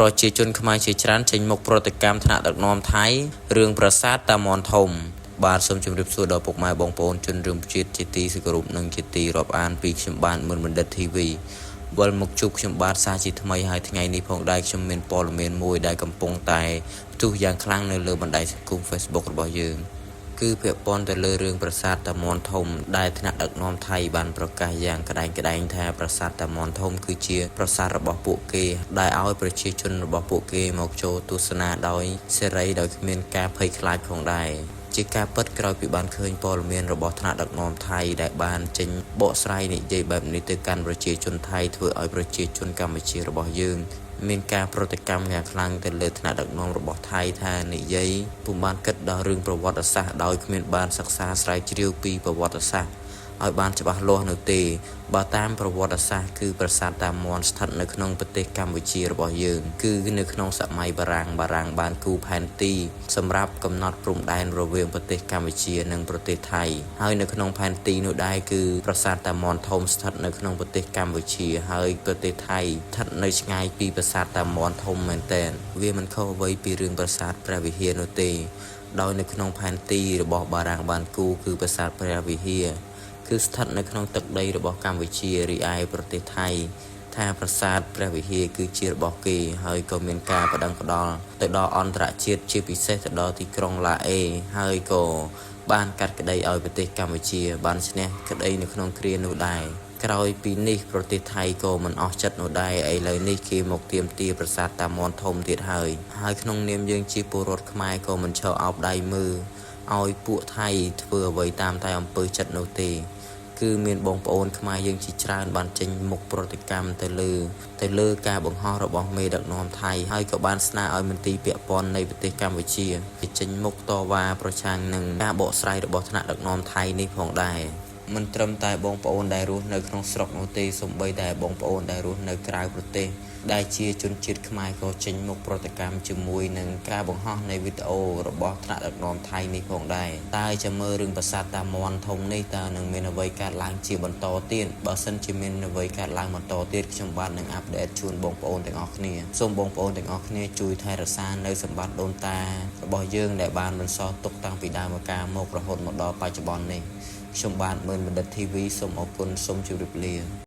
ប្រជាជនខ្មែរជាច្រើនចេញមុខប្រតិកម្មថ្នាក់ដឹកនាំថៃរឿងប្រាសាទតាមាន់ធំបាទសូមជម្រាបសួរដល់ពុកម៉ែបងប្អូនជនរួមជាតិជាទីគោរពនិងជាទីរាប់អានពីខ្ញុំបាទមឿនបណ្ឌិត TV វិលមកជួបខ្ញុំបាទសាជាថ្មីហើយថ្ងៃនេះផងដែរខ្ញុំមានព័ត៌មានមួយដែលកំពុងតែផ្ទុះយ៉ាងខ្លាំងនៅលើបណ្ដាញសង្គម Facebook របស់យើង គឺពាក់ព័ន្ធទៅលើរឿងប្រាសាទតាមាន់ធំដែលថ្នាក់ដឹកនាំថៃបានប្រកាសយ៉ាងក្តែងៗថាប្រាសាទតាមាន់ធំគឺជាប្រាសាទរបស់ពួកគេដែលឲ្យប្រជាជនរបស់ពួកគេមកចូលទស្សនាដោយសេរីដោយគ្មានការភ័យខ្លាចផងដែរជាការពិតក្រោយពីបានឃើញព័ត៌មានរបស់ថ្នាក់ដឹកនាំថៃដែលបានចេញបកស្រាយនិយាយបែបនេះទៅកាន់ប្រជាជនថៃធ្វើឲ្យប្រជាជនកម្ពុជារបស់យើង មានការប្រតិកម្មយ៉ាងខ្លាំងទៅលើថ្នាក់ដឹកនាំរបស់ថៃថានិយាយពុំបានគិតដល់រឿងប្រវត្តិសាស្ត្រដោយគ្មានបានសិក្សាស្រាវជ្រាវពីប្រវត្តិសាស្ត្រឲ្យបានច្បាស់លាស់នោះទេបើតាមប្រវត្តិសាស្ត្រគឺប្រាសាទតាមាន់ស្ថិតនៅក្នុងប្រទេសកម្ពុជារបស់យើងគឺនៅក្នុងសម័យបារាំងបារាំងបានគូផែនទីសម្រាប់កំណត់ព្រំដែនរវាងប្រទេសកម្ពុជានិងប្រទេសថៃហើយនៅក្នុងផែនទីនោះដែរគឺប្រាសាទតាមាន់ធំស្ថិតនៅក្នុងប្រទេសកម្ពុជាហើយប្រទេសថៃស្ថិតនៅឆ្ងាយពីប្រាសាទតាមាន់ធំមែនទែនវាមិនខុសអ្វីពីរឿងប្រាសាទព្រះវិហារនោះទេដោយនៅក្នុងផែនទីរបស់បារាំងបានគូគឺប្រាសាទព្រះវិហារគឺស្ថិតនៅក្នុងទឹកដីរបស់កម្ពុជារីឯប្រទេសថៃថាប្រាសាទព្រះវិហារគឺជារបស់គេហើយក៏មានការប្តឹងផ្តល់ទៅដល់អន្តរជាតិជាពិសេសទៅដល់ទីក្រុងឡាអេហើយក៏បានកាត់ក្តីឲ្យប្រទេសកម្ពុជាបានឈ្នះក្តីនៅក្នុងគ្រានោះដែរក្រោយពីនេះប្រទេសថៃក៏មិនអស់ចិត្តនោះដែរឥឡូវនេះគេមកទាមទារប្រាសាទតាមាន់ធំទៀតហើយហើយក្នុងនាមយើងជាពលរដ្ឋខ្មែរក៏មិនឈរអោបដៃមើលឲ្យពួកថៃធ្វើអ្វីតាមតែអំពើចិត្តនោះទេ គឺមានបងប្អូនខ្មែរយើងជាច្រើនបានចេញមុខប្រតិកម្មទៅលើទៅលើការបង្ហោះរបស់មេដឹកនាំថៃហើយក៏បានស្នើឲ្យមន្ទីរពាក់ព័ន្ធនៃប្រទេសកម្ពុជាចេញមុខតវ៉ាប្រឆាំងនឹងការបកស្រាយរបស់ថ្នាក់ដឹកនាំថៃនេះផងដែរមិនត្រឹមតែបងប្អូនដែលរស់នៅក្នុងស្រុកនោះទេសូម្បីតែបងប្អូនដែលរស់នៅក្រៅប្រទេសដែលជាជនជាតិខ្មែរក៏ចេញមុខប្រតិកម្មជាមួយនឹងការបង្ហោះនៃវីដេអូរបស់ថ្នាក់ដឹកនាំថៃនេះផងដែរតើចាំមើលរឿងប្រាសាទតាមាន់ធំនេះតើនឹងមានអ្វីកើតឡើងជាបន្តទៀតបើសិនជាមានអ្វីកើតឡើងបន្តទៀតខ្ញុំបាទនឹង update ជូនបងប្អូនទាំងអស់គ្នាសូមបងប្អូនទាំងអស់គ្នាជួយថែរក្សានៅសម្បត្តិដូនតារបស់យើងដែលបានបន្សល់ទុកតាំងពីដើមកាលមករហូតមកដល់បច្ចុប្បន្ននេះខ្ញុំបាទមឿនបណ្ឌិត TV សូមអរគុណសូមជម្រាបលា។